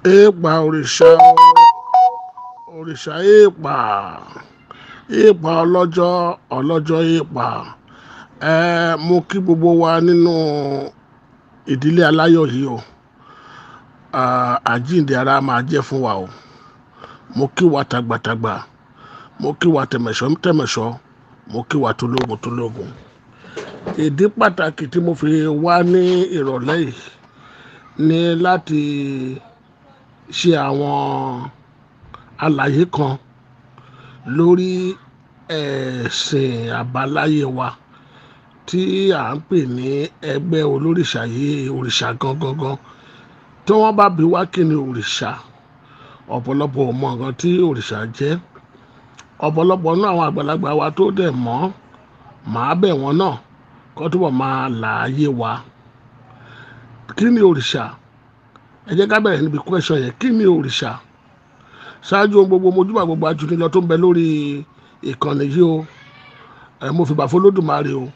Èèpà òrìṣà o, òrìṣà èèpà, èèpà ọlọ́jọ́, ọlọ́jọ́ èèpà. Mo kí gbogbo wa nínú ìdílé aláyọ̀ yìí o. Àjíǹde ara máa jẹ́ fún wa o. Mo kí wa tàgbàtàgbà, mo kí wa tẹ̀mẹ̀ṣọ́ tẹ̀mẹ̀ṣọ́, mo kí wa tológun tológun. Ìdí pàtàkì tí mo fi wá ní ìrọ̀lẹ́ yìí ni láti ṣe àwọn àlàyé kan lórí ẹ̀sìn àbáláyé wa tí à ń pè ní ẹgbẹ́ olórìṣà yìí, òrìṣà gangan. Tí wọ́n bá bi wá kí ni òrìṣà, ọ̀pọ̀lọpọ̀ ò mọ nǹkan tí òrìṣà jẹ́. Ọ̀pọ̀lọpọ̀ nínú àwọn àgbàlagbà wa tó dẹ̀ mọ̀, màá bẹ̀ wọ́n náà kó túbọ̀ máa là á yé wa. Kí ni òrìṣà? Ẹ jẹ́ ká bẹ̀rẹ̀ níbi question yẹn. Kí ni òrìṣà? Ṣáájú ohun gbogbo, mojúbà gbogbo ajúnilọ tó ń bẹ lórí ìkànnì yìí o. Mo fìbà fún Olódùmarè o.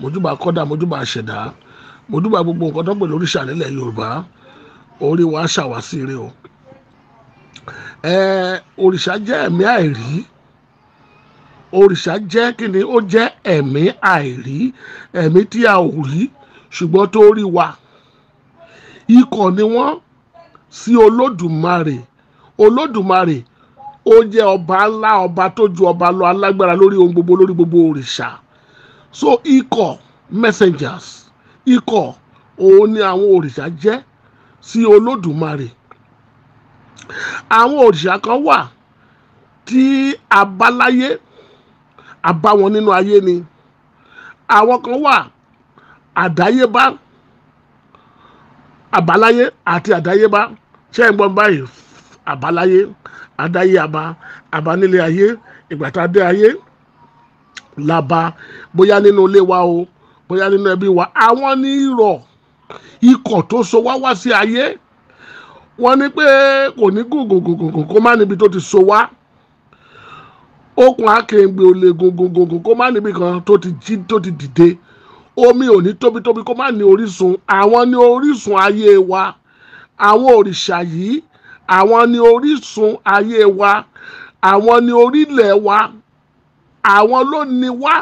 Mojúbà kọ́dà, mojúbà ṣẹ̀dá, mojúbà gbogbo nǹkan tó ń pè lóríṣà nílẹ̀ Yorùbá. Orí wa ṣàwásí ire o. Òrìṣà jẹ́ ẹ̀mí àìrí. Òrìṣà jẹ́ kí ni? Ó jẹ́ ẹ̀mí àìrí, ẹ̀mí tí a ò rí ṣùgbọ́n tó rí wa. Ikọ̀ ni wọ́n sí Olódùmarè. Olódùmarè ó jẹ́ ọba ńlá, ọba tó ju ọba lọ, alágbára lórí ohun gbogbo, lórí gbogbo òrìṣà. So ikọ̀, messengers, ikọ̀ òun ni àwọn òrìṣà jẹ́ sí Olódùmarè. Àwọn òrìṣà kan wà tí a bá láyé, a bá wọn nínú ayé ni. Àwọn kan wà àdáyébá, àbáláyé àti àdáyébá. Ṣé ẹ gbọ́ báyìí? Àbáláyé, àdáyé, àbá, àbá nílé ayé. Ìgbà tá a dé ayé làbá, bóyá nínú ilé wa o, bóyá nínú ẹbí wa. Àwọn ní irọ̀, ikọ̀ tó so wá wá sí ayé. Wọ́n ní pé kò ní gùngùngùngùn kó má níbi tó ti so wá. Okùn akèrègbè ò lè gùngùngùngùn kó má níbi kan tó ti jí, tó ti dìde. Omi ò ní tóbi tóbi kó má ní orísun. Àwọn ní orísun ayé wa. Àwọn òrìṣà yìí, àwọn ní orísun ayé wa, àwọn ní orílẹ̀ wa, àwọn ló ní wá,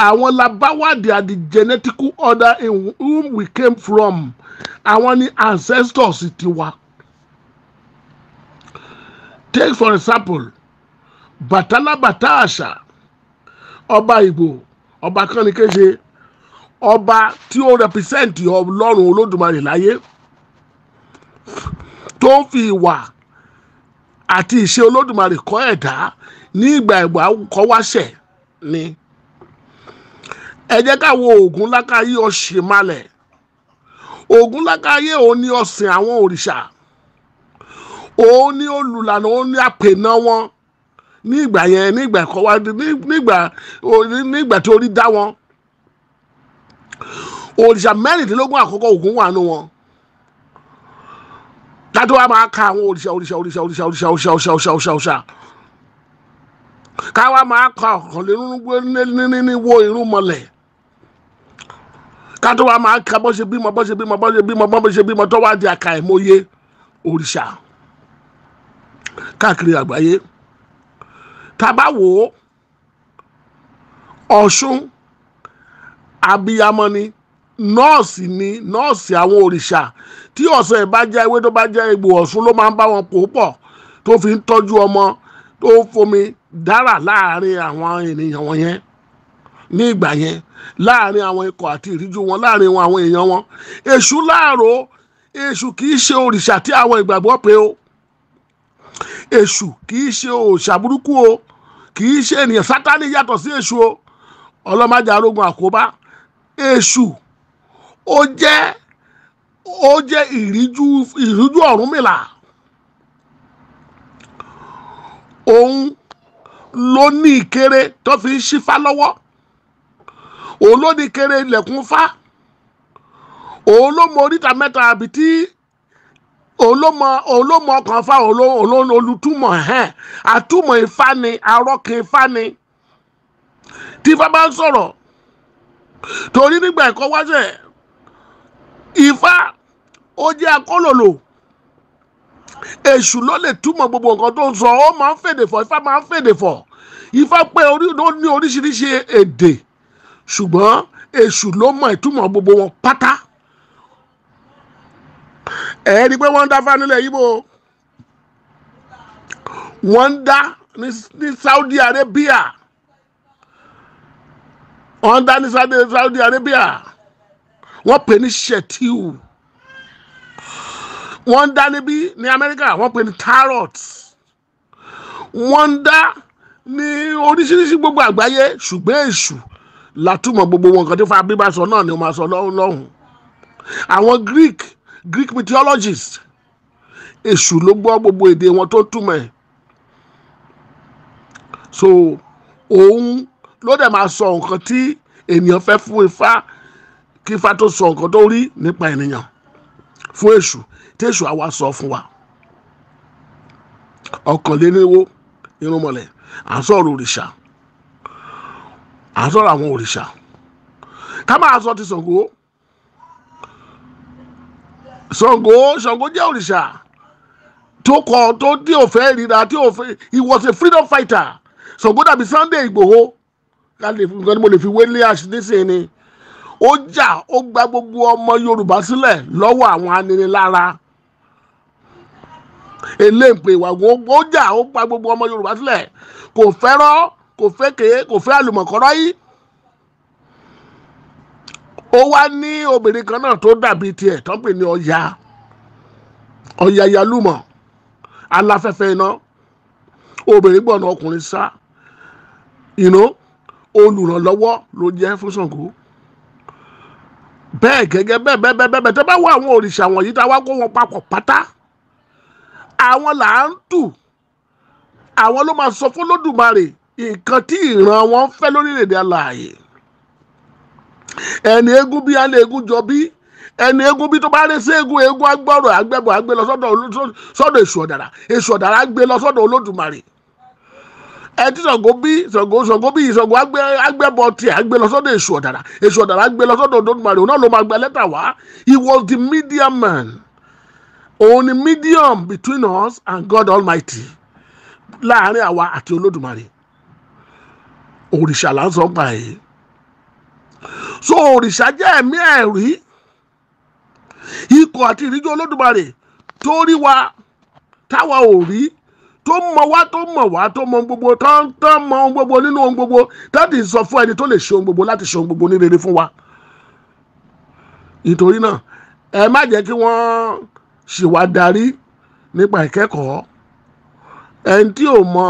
àwọn la bá wá. They are the genetical order in whom we came from. Àwọn ní ancestors tiwa. Take for example, Bàtálá Bàtà Àṣà, ọba Ìgbò, ọba kánnikéṣe, ọba tí ó represent Ọlọ́run Olódùmarè láyé, tó ń fi ìwà àti ìṣe Olódùmarè kọ́ ẹ̀dá ní ìgbà ìgbà kọ́ wáṣẹ̀ ni. Ẹ jẹ́ ká wo Ògún Lákàyè Ọ̀ṣìmalẹ̀. Ògún Lákàyè, òun ni ọ̀sìn àwọn òrìṣà, òun ni olùlànà, òun ni àpènà wọn ní ìgbà yẹn, ní ìgbà ẹ̀kọ́ wa, nígbà tí orí dá wọn. Òrìṣà 16 àkọ́kọ́, Ògún wà nù wọn. Kátó wa máa ka àwọn òrìṣà, òrìṣà, òrìṣà, òrìṣà, òrìṣà, òrìṣà, òrìṣà, òrìṣà, òrìṣà, òrìṣà, ká wá máa ka ọ̀kànlélúgbó irúnmọlẹ̀. Kátó wa máa ka bó ṣe bímọ, bó ṣe bímọ, bó ṣe bímọ, bó ṣe bímọ, tó wá di àkà ìmọye òrìṣà káàkiri àgbáyé. Tá bá wò ó, Ọ̀ṣun abiyamọ ni, nọ́ọ̀sì ni, nọ́ọ̀sì àwọn òrìṣà. Tí ọ̀sẹ̀ bá jẹ́ ewé, tó bá jẹ́ egbò, Ọ̀ṣun ló máa ń bá wọn pò pọ̀, tó fi ń tọ́jú ọmọ, tó ń fomi dára láàrin àwọn ènìyàn wọn yẹn ní ìgbà yẹn, láàrin àwọn ikọ̀ àti ìríjú wọn, láàrin wọn àwọn èèyàn wọn. Èṣù láàrò, Èṣù kì í ṣe òrìṣà tí àwọn ìgbàgbọ́ pé o. Èṣù kì í ṣe òòṣà burúkú o, kì í ṣe ènìyàn. Sátánì yàtọ̀ sí Èṣù o. Ọlọ́mọdé arógun àkóbá. Èṣù ó jẹ́ ìríjú, ìríjú Ọ̀rúnmìlà. Òun ló ní ìkéré tó fi ń ṣífá lọ́wọ́, òun ló ní ìkéré ilẹ̀kùn fá, òun ló mọ oríta mẹ́ta àbí tí òun ló mọ ọkàn fá, òun ló olùtúmọ̀ ẹ̀hẹ́n, àtúmọ̀ Ifá ni, arọ́kìn Ifá ni. Tí Ifá bá ń sọ̀rọ̀, torí nígbà ẹ̀kọ́ wáṣẹ̀, Ifá ó jẹ́ akólòlò. Èṣù ló lè túmọ̀ gbogbo nǹkan tó ń sọ. Ó máa ń fèdè fọ̀, Ifá máa ń fèdè fọ̀. Ifá pé orí ló ní oríṣiríṣi èdè, ṣùgbọ́n èṣù ló mọ ìtumọ̀ gbogbo wọn pátá. Ẹ rí i pé wọ́n ń dá fánilẹ̀ yíbo, wọ́n ń dá ní Saudi Arabia, wọ́n ń dá ní Saudi Arabia, wọ́n pè ní Shetiu. Wọ́n ń dá níbí ní Amẹ́ríkà, wọ́n pè ní tarot. Wọ́n ń dá ní oríṣiríṣi gbogbo àgbáyé, ṣùgbọ́n èṣù látúmọ̀ gbogbo wọn. Nǹkan tí Fábí bá sọ náà ni wọ́n máa sọ lọ́hùn. Àwọn Greek mythologist, èṣù ló gbọ́ gbogbo èdè wọn tó túmọ̀ ẹ̀. So òun ló dẹ̀ máa sọ nǹkan tí ènìyàn fẹ́ fún Ifá, kí Ifá tó sọ nǹkan tó rí nípa ènìyàn fún èṣù, tí èṣù àwa sọ fún wa. 201 irúnmọlẹ̀. À ń sọ̀rọ̀ òrìṣà, à ń sọ̀rọ̀ àwọn òrìṣà. Ká máa sọ ti Ṣàngó. Ṣàngó jẹ́ òrìṣà tó kọ tó tí ò fẹ́ ríra, tí ò fẹ́. He was a freedom fighter. Ṣàngó dàbí Sunday Ìgbòho, ká lè nǹkan tí mo lè fi wé lé nísìnyí ni. Ó jà, ó gba gbogbo ọmọ Yorùbá sílẹ̀ lọ́wọ́ àwọn aninilára, eléǹpẹ̀ ìwà. Ó jà, ó gba gbogbo ọmọ Yorùbá sílẹ̀. Kò fẹ́rọ́, kò fẹ́ kéé, kò fẹ́ àlùmọ̀kọ́rọ́ yìí. Ó wá ní obìnrin kan náà tó dàbí tiẹ̀ tó ń pè ní Ọya, Ọya Yalúmọ̀, aláfẹ́fẹ́ iná, obìnrin gbọ̀nà ọkùnrin sá. Olùrànlọ́wọ́ ló jẹ́ fún Ṣàngó. Bẹ́ẹ̀ gẹ́gẹ́ bẹ́ẹ̀ bẹ́ẹ̀ bẹ́ẹ̀ bẹ́ẹ̀. Tó bá wọ àwọn òrìṣà wọ̀nyí, tá a wá kó wọn papọ̀ pátá, àwọn là ń tù. Àwọn ló máa sọ fún Olódùmarè nǹkan tí ìran wọn fẹ́ lórílẹ̀‐èdè alààyè. Ẹni eégún bí alẹ́ eégún jọ bí ẹni eégún bí tó bá rí sí eégún, eégún agbọ́rọ̀ agbẹ́bọ̀ agbé lọ sọ́dọ̀ èṣù ọ̀dàrà, èṣù ọ̀dàrà agbé lọ sọ́dọ̀ Olódùmarè. Ẹ tí Ṣàngó bí, Ṣàngó bí, Ṣàngó agbẹ́bọ̀ tiẹ̀ agbé lọ sọ́dọ̀ èṣù ọ̀dàrà, èṣù ọ̀dàrà agbé lọ sọ́dọ̀ Olódùmarè. Òun náà ló máa gba lẹ́tà wá. He was the medium man. Òun ni medium between us and God Almighty, láàrin àwa àti Olódùmarè. Òrìṣà là ń sọ pa èyí. So òrìṣà jẹ́ ẹ̀mí ẹ̀rí, ikọ̀ àti ìríjú Olódùmarè tó rí wa táwa ò rí, tó mọ̀ wá, tó mọ̀ wá, tó mọ̀ gbogbo, tó ń tán mọ̀ ohun gbogbo nínú ohun gbogbo, tó ti sọ fún ẹni tó lè ṣe ohun gbogbo láti ṣe ohun gbogbo ní rere fún wa. Nítorí náà, ẹ má jẹ́ kí wọ́n ṣì wá darí nípa ìkẹ́kọ̀ọ́. Ẹni tí ò mọ̀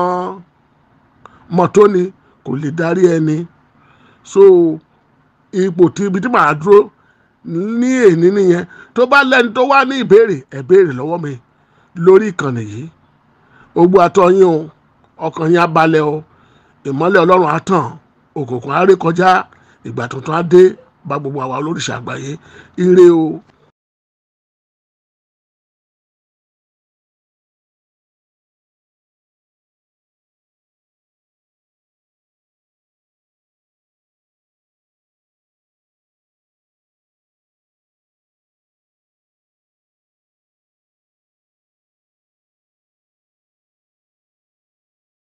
mọ̀ tó ni kò lè darí ẹni. So ipò tí ibi tí màá dúró ní èní nìyẹn. Tó bá lẹ́ni tó wá ní ìbéèrè, ẹ béèrè lọ́wọ́ mi lórí ìkànnì yìí. Ogbó atọ́ yín o, ọkàn yín á balẹ̀ o, ìmọ́lẹ̀ Ọlọ́run á tàn, òkùnkùn á ré kọjá, ìgbà tuntun á dé bá gbogbo àwa olórìṣà àgbáyé. Ire o.